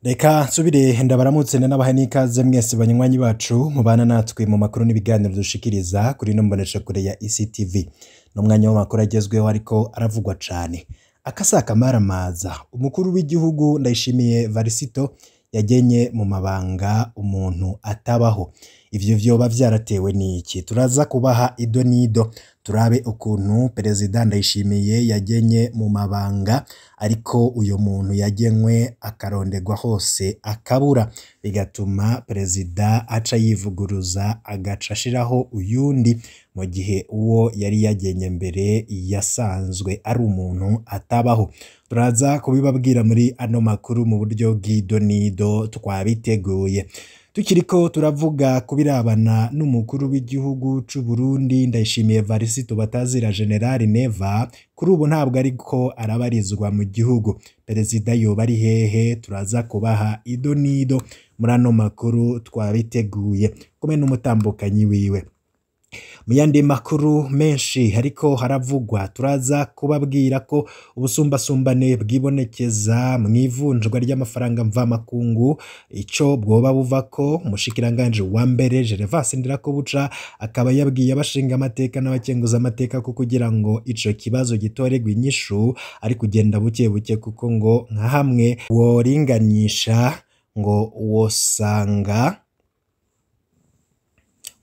Reka nsubire ndabaramutse n'abaha n'ikaze mwese banywanyi bacu mubana natwe mu makuru n'ibiganiro dushikiriza kuri ino mboneshakure ya ECTV. N'umwanya w'amakuru agezweho ariko aravugwa cane. Akasaka maramaza, umukuru w'igihugu Ndayishimiye Varisito yagenye mu mabanga umuntu atabaho. Ivyo vyoba vyaratewe n'iki? Turaza kubaha ido n'ido, turabe ukuntu Perezida Ndayishimiye yagenye mu mabanga, ariko uyo muntu yagenwe akarondegwa hose akabura, bigatuma Perezida aca yivuguruza agaca ashiraho uyundi, mu gihe uwo yari yagenye mbere yasanzwe ari umuntu atabaho. Turaza kubibabwira muri ano makuru mu buryo bw'ido n'ido twabiteguye. Tukiriko turavuga kubirabana n'umukuru w'igihugu c'u Burundi Ndayishimiye Varisito batazira General Neva, kuri ubu ntabwo ariko arabarizwa mu gihugu. Perezida yoba ari hehe? Turaza kubaha ido n'ido muri ano makuru twabiteguye kumwe n'umutambukanyi wiwe. Mu yandi makuru menshi hariko haravugwa, turaza kubabwira ko ubusumbasumbane bwibonekeza mw'ivunjwa ry'amafaranga mvamakungu ico bwoba buvako. Umushikiranganji wa mbere Gervas Ndirakobuca akaba yabwiye abashinga amateka n'abakenguza amateka ko kugira ngo ico kibazo gitoregwe inyishu ari kugenda buke buke, kuko ngo nka hamwe woringanisha ngo wosanga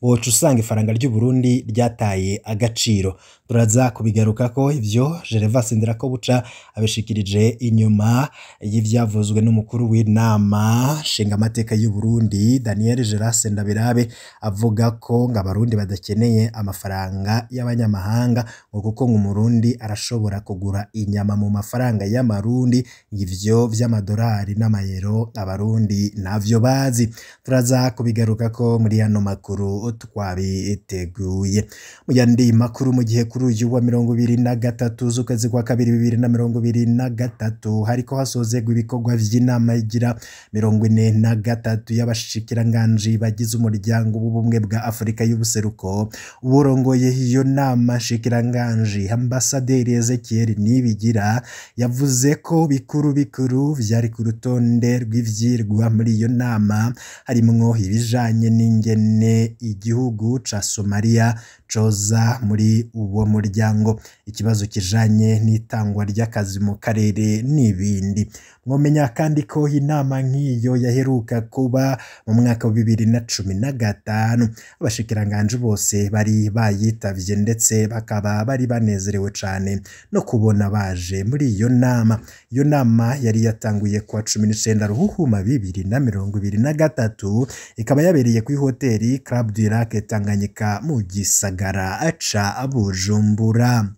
woca usanga ifaranga ry'u Burundi ryataye agaciro. Turaza kubigarukako ivyo Gervas Ndirakobuca abishikirije inyuma y'ivyavuzwe n'umukuru w'inama nshingamateka y'u Burundi Daniel Gerase Ndabirabe, avuga ko ngo abarundi badakeneye amafaranga y'abanyamahanga, ngo kuko ngo umurundi arashobora kugura inyama mu mafaranga y'amarundi, ivyo vy'amadolari n'amayero abarundi navyo bazi. Turaza kubigarukako muri ano makuru twabiteguye. Mu yandi makuru, mu gihe kuri uyu wa 23 z'ukwezi kwa kabiri 2023 hariko hasozegwa ibikorwa vy'inama igira 43 y'abashikiranganji bagize umuryango w'ubumwe bwa Afurika y'ubuseruko, uwurongoye iyo nama nshikiranganji Ambasaderi Ezekiel Nibigira yavuze ko bikuru bikuru vyari ku rutonde rw'ivyirwa muri iyo nama, harimwo ibijanye n'ingene igihugu ca Somalia coza muri uwo muryango, ikibazo kijanye n'itangwa ry'akazi mu karere n'ibindi. Mwomenya kandi ko inama nk'iyo yaheruka kuba mu mwaka wa 2015, abashikiranganji bose bari bayitavye ndetse bakaba bari banezerewe cane no kubona baje muri iyo nama. Iyo nama yari yatanguye kuwa 19 Ruhuhuma 2023, ikaba yabereye kuri hoteli Club du Lac Tanganyika mu gisagara ca Bujumbura.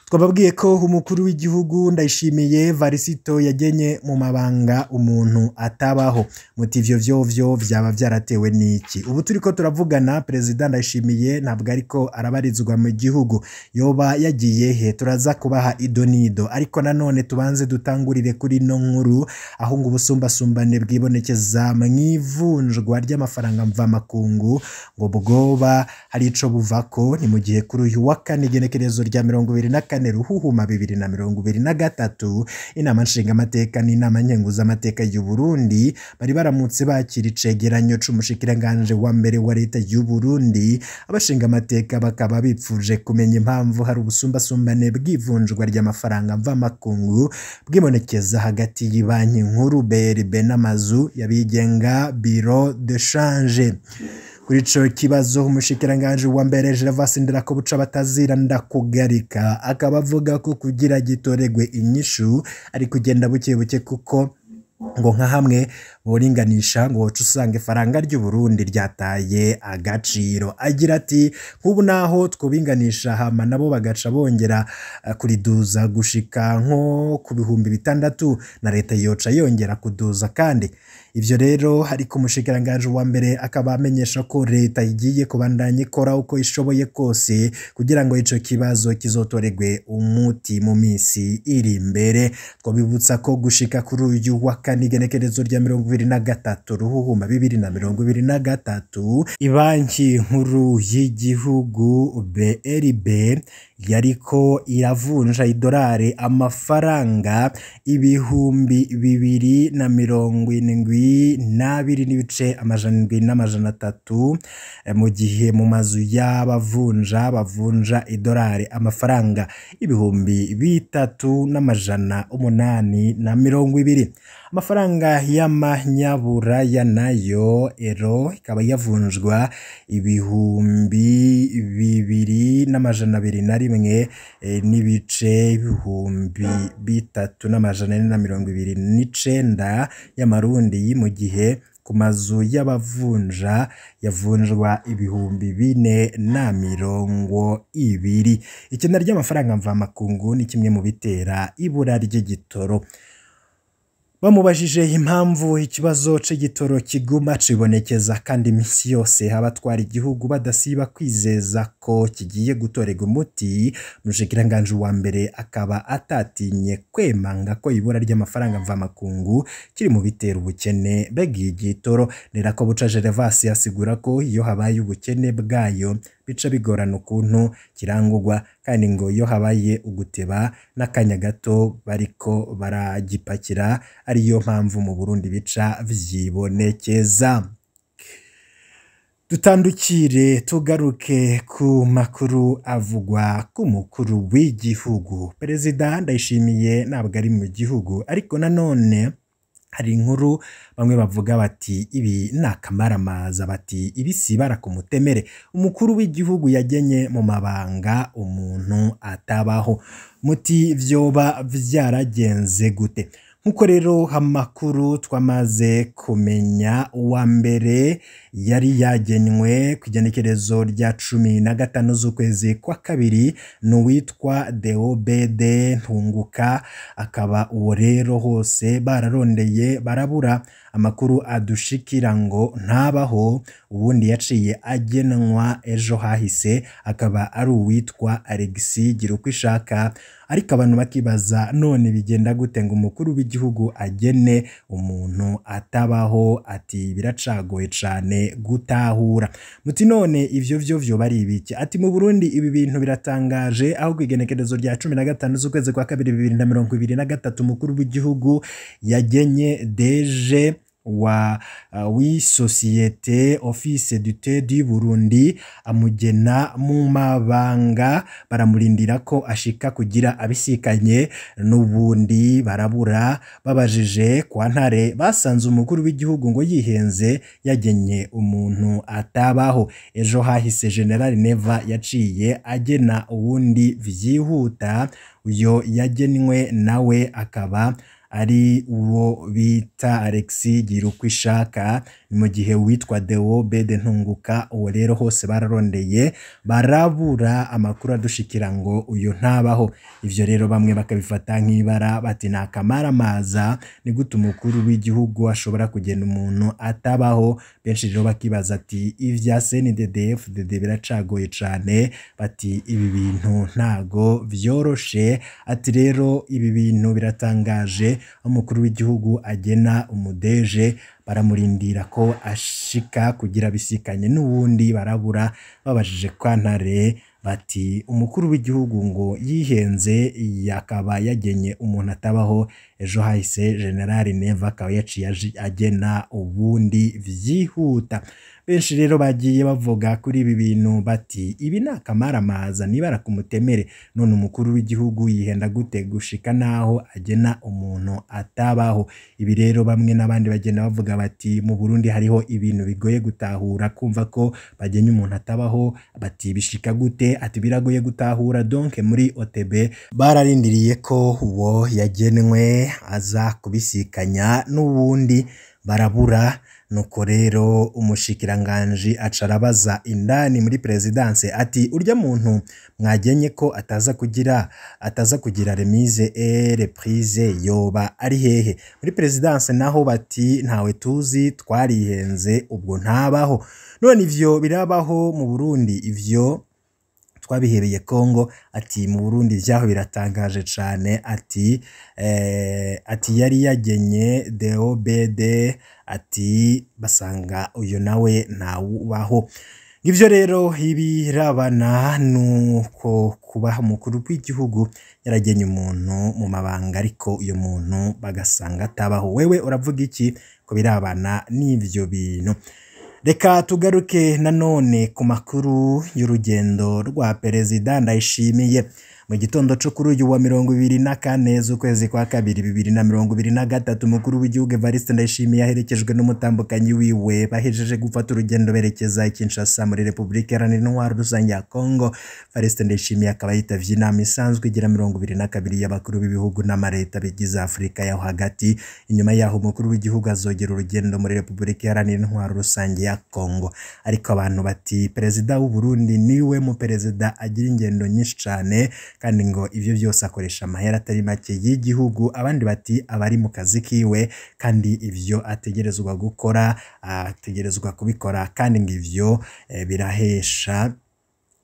Twababwiye ko umukuru w'igihugu Ndayishimiye Varisito yagenye mu mabanga umuntu atabaho. Muti ivyo vyovyo vyaba vyaratewe n'iki? Ubu turiko turavugana Perezida Ndayishimiye ntabwo ariko arabarizwa mu gihugu, yoba yagiye he? Turaza kubaha ido n'ido, ariko nanone tubanze dutangurire kuri ino nkuru aho ngo ubusumbasumbane bwibonekeza mw'ivunjwa ry'amafaranga mvamakungu ngo bwoba hari ico buvako. Ni mu gihe kuri uyu wa kane igenekerezo rya 24 Ruhuhuma 2023 inama nshingamateka n'inama nkenguzamateka y'u Burundi bari baramutse bakira icegeranyo c'umushikiranganje wa mbere wa leta y'u Burundi. Abashingamateka bakaba bipfuje kumenya impamvu hari ubusumbasumbane bw'ivunjwa ry'amafaranga mvamakungu bwibonekeza hagati y'ibanki nkuru BRB n'amazu y'abigenga Bureau de change. Kuri ico kibazo umushikiranganje wa mbere Gervas Ndirakobuca batazira ndakugarika akaba avuga ko kugira gitoregwe inyishu ari kugenda buke buke, kuko ngo nka hamwe boringanisha ngo woca usanga ifaranga ry'u Burundi ryataye agaciro. Agira ati nk'ubu naho twobinganisha hama nabo bagaca bongera kuriduza gushika nko ku 6000, na leta yoca yongera kuduza kandi. Ivyo rero ariko umushikiranganje wa mbere akaba amenyesha ko leta igiye kubandanya ikora uko ishoboye kose kugira ngo ico kibazo kizotoregwe umuti mu misi iri imbere. Twabibutsa ko gushika kuri uyu wa kane igenekerezo rya 2023 ruhuhuma 2023, ibanki nkuru y'igihugu BRB yariko iravunja idolari amafaranga 2072.700, mu gihe mu mazu y'abavunja bavunja idolari amafaranga 3820. Amafaranga y'amanyaburaya nayo ero ikaba yavunjwa 2201 n'ibice 3429 y'amarundi, mu gihe ku mazu y'abavunja yavunjwa 4020. Ikena ry'amafaranga mvamakungu ni kimwe mu bitera ibura ry'igitoro. Bamubajije impamvu ikibazo c'igitoro kiguma cibonekeza kandi imisi yose abatwara igihugu badasiba kwizeza ko kigiye gutorega umuti, umushikiranganji wa mbere akaba atatinye kwemanga ko ibura ry'amafaranga mvamakungu kiri mu bitera ubukene bw'igitoro. Ndirakobuca Gervas asigura ko iyo habaye ubukene bwayo bica bigorana ukuntu kirangurwa, kandi ngo iyo habaye uguteba n'akanya gato bariko baragipakira, ariyo mpamvu mu Burundi bica vyibonekeza. Dutandukire tugaruke ku makuru avugwa ku mukuru w'igihugu. Perezida Ndayishimiye ntabwo ari mu gihugu, ariko nanone hari inkuru bamwe bavuga bati ibi ni akamaramaza, bati ibi si ibara ku mutemere. Umukuru w'igihugu yagenye mu mabanga umuntu atabaho, muti vyoba vyaragenze gute? Nkuko rero amakuru twamaze kumenya, uwa mbere yari yagenywe ku igenekerezo rya 15 z'ukwezi kwa kabiri ni uwitwa Deobede Ntunguka, akaba uwo rero hose bararondeye barabura, amakuru adushikira ngo ntabaho. Ubundi yaciye agenwa ejo hahise akaba ari uwitwa Alexis Girukwishaka, ariko abantu bakibaza none bigenda gute ngo umukuru w'igihugu agene umuntu atabaho, ati biracagoye cane gutahura. Muti none ivyo vyo vyoba ari ibiki? Ati mu Burundi ibi bintu biratangaje, aho kw'igenekerezo rya 15 z'ukwezi kwa kabiri 2023 umukuru w'igihugu yagenye DG wa w'isosiyete Office du Thé du Burundi, amugena mu mabanga, baramurindira ko ashika kugira abisikanye n'ubundi barabura. Babajije kwa Ntare basanze umukuru w'igihugu ngo yihenze yagenye umuntu atabaho. Ejo hahise General Neva yaciye agena uwundi vyihuta, uyo yagenwe nawe akaba ari uwo bita Alexis Girukwishaka, mu gihe witwa Deobede Ntunguka uwo rero hose bararondeye barabura, amakuru adushikira ngo uyu ntabaho. Ivyo rero bamwe bakabifata nk'ibara, bati ni akamaramaza, ni gute umukuru w'igihugu ashobora kugena umuntu atabaho? Benshi rero bakibaza ati ivya CNDD-FDD biracagoye cane, bati ibi bintu ntago vyoroshe, ati rero ibi bintu biratangaje, umukuru w'igihugu agena umudeje baramurindira ko ashika kugira bisikanye n'ubundi barabura. Babajije kwa Ntare bati umukuru w'igihugu ngo yihenze yakaba yagenye umuntu atabaho. Ejo hahise General Neva akaba yaciye agena ubundi vyihuta. Benshi rero bagiye bavuga kuri ibi bintu bati ibi ni akamaramaza, nibara ku mutemere, none umukuru w'igihugu yihenda gute gushika naho agena umuntu atabaho? Ibi rero bamwe n'abandi bagenda bavuga bati mu Burundi hariho ibintu bigoye gutahura, kumva ko bagenya umuntu atabaho, bati bishika gute? Ati biragoye gutahura. Donc muri OTB bararindiriye ko uwo yagenwe aza kubisikanya n'ubundi barabura. Nuko rero umushikiranganji aca arabaza indani muri presidence ati urya muntu mwagenye ko ataza kugira remise et reprise yoba ari hehe? Muri presidence naho bati ntawe tuzi, twarihenze, ubwo ntabaho. None ivyo birabaho mu Burundi, ivyo Twabihebeye Kongo. Ati mu Burundi vyaho biratangaje cane. Ati ati yari yagenye DOBD, ati basanga uyu nawe ntawubaho. Ivyo rero ibirabana nuko kuba umukuru w'igihugu yaragenye umuntu mu mabanga, ariko uyu muntu bagasanga atabaho. Wewe uravuga iki ko birabana n'ivyo bintu? Reka tugaruke nanone ku makuru y'urugendo rwa Perezida Ndayishimiye. Mu gitondo co kuri uyu wa 24 z'ukwezi kwa kabiri 2023, umukuru w'igihugu Evariste Ndayishimiye aherekejwe n'umutambukanyi wiwe bahejeje gufata urugendo berekeza i Kinshasa muri Repubulika Iharanira Intwaro Rusange ya Kongo. Evariste Ndayishimiye akaba yitavye inama isanzwe igira 22 y'abakuru b'ibihugu n'amareta bigize Afurika yo hagati. Inyuma yaho umukuru w'igihugu azogera urugendo muri Repubulika Iharanira Intwaro Rusange ya Kongo. Ariko abantu bati perezida w'u Burundi niwe mu perezida agira ingendo nyinshi cane, kandi ngo ivyo vyose akoresha amahera atari make y'igihugu. Abandi bati abari mu kazi kiwe kandi ivyo ategerezwa gukora ategerezwa kubikora, kandi ngo ivyo birahesha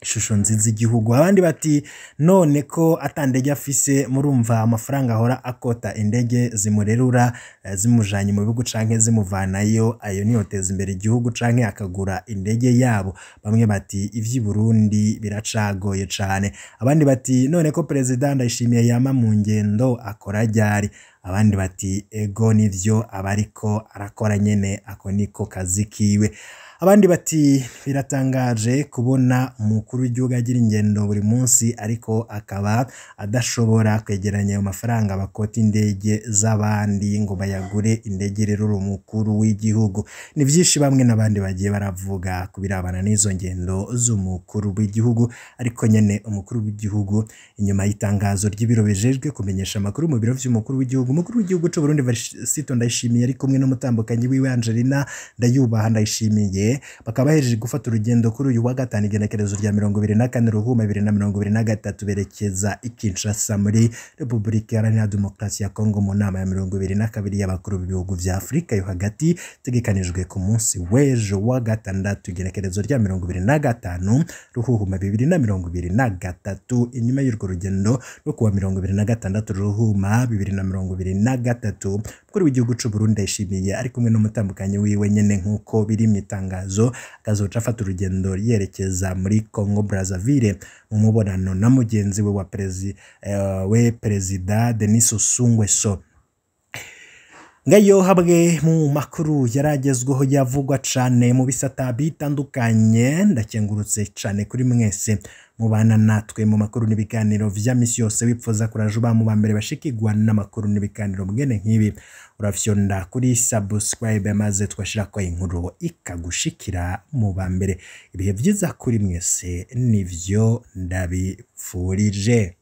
ishusho nziza igihugu. Abandi bati none ko atandege afise, murumva amafaranga ahora akota indege zimurerura zimujanye mu bihugu canke zimuvanayo, ayo niyoteza imbere igihugu canke akagura indege yabo. Bamwe bati ivy'i Burundi biracagoye cane. Abandi bati none ko Perezida Ndayishimiye yama mu ngendo akora ryari? Abandi bati ego nivyo abariko arakora nyene, ako niko kazi kiwe. Abandi bati biratangaje kubona umukuru w'igihugu agira ingendo buri munsi, ariko akaba adashobora kwegeranya ayo mafaranga bakota indege z'abandi ngo bayagure indege rero umukuru w'igihugu. Ni vyinshi bamwe n'abandi bagiye baravuga kubirabana n'izo ngendo z'umukuru w'igihugu. Ariko nyene umukuru w'igihugu, inyuma y'itangazo ry'ibiro bijejwe kumenyesha amakuru mu biro vy'umukuru w'igihugu, umukuru w'igihugu c'u Burundi Evariste Ndayishimiye ari kumwe n'umutambukanyi wiwe Angelina Ndayubaha Ndayishimiye, bakaba bahejeje gufata urugendo kuri uyu wa gatanu igenekerezo rya 24 Ruhuma 2023 berekeza i Kinshasa muri Repubulika Iharanira Demokarasi ya Kongo mu nama ya 22 y'abakuru b'ibihugu vya Afurika yo hagati, itegekanijwe ku munsi w'ejo wa gatandatu igenekerezo rya 25 Ruhuma 2023. Inyuma y'urwo rugendo rwo kuwa 26 Ruhuma 2023, umukuru w'igihugu c'u Burundi Ndayishimiye ari kumwe n'umutambukanyi wiwe nyene nk'uko biri mu itangazo, akazoca afata urugendo yerekeza muri Congo Brazzaville mu mubonano na mugenzi we wa Perezida Denis Sassou Nguesso. Ngayo hamwe mu makuru yaragezweho yavugwa cane mu bisata bitandukanye. Ndakengurutse cane kuri mwese mubana natwe mu makuru n'ibiganiro vya misi yose. Wipfuza kuraje uba mu bambere bashikirwa n'amakuru n'ibiganiro mwene nk'ibi, urafyonda kuri subscribe maze twashirako inkuru ikagushikira mu bambere. Ibihe vyiza kuri mwese nivyo ndabipfurije.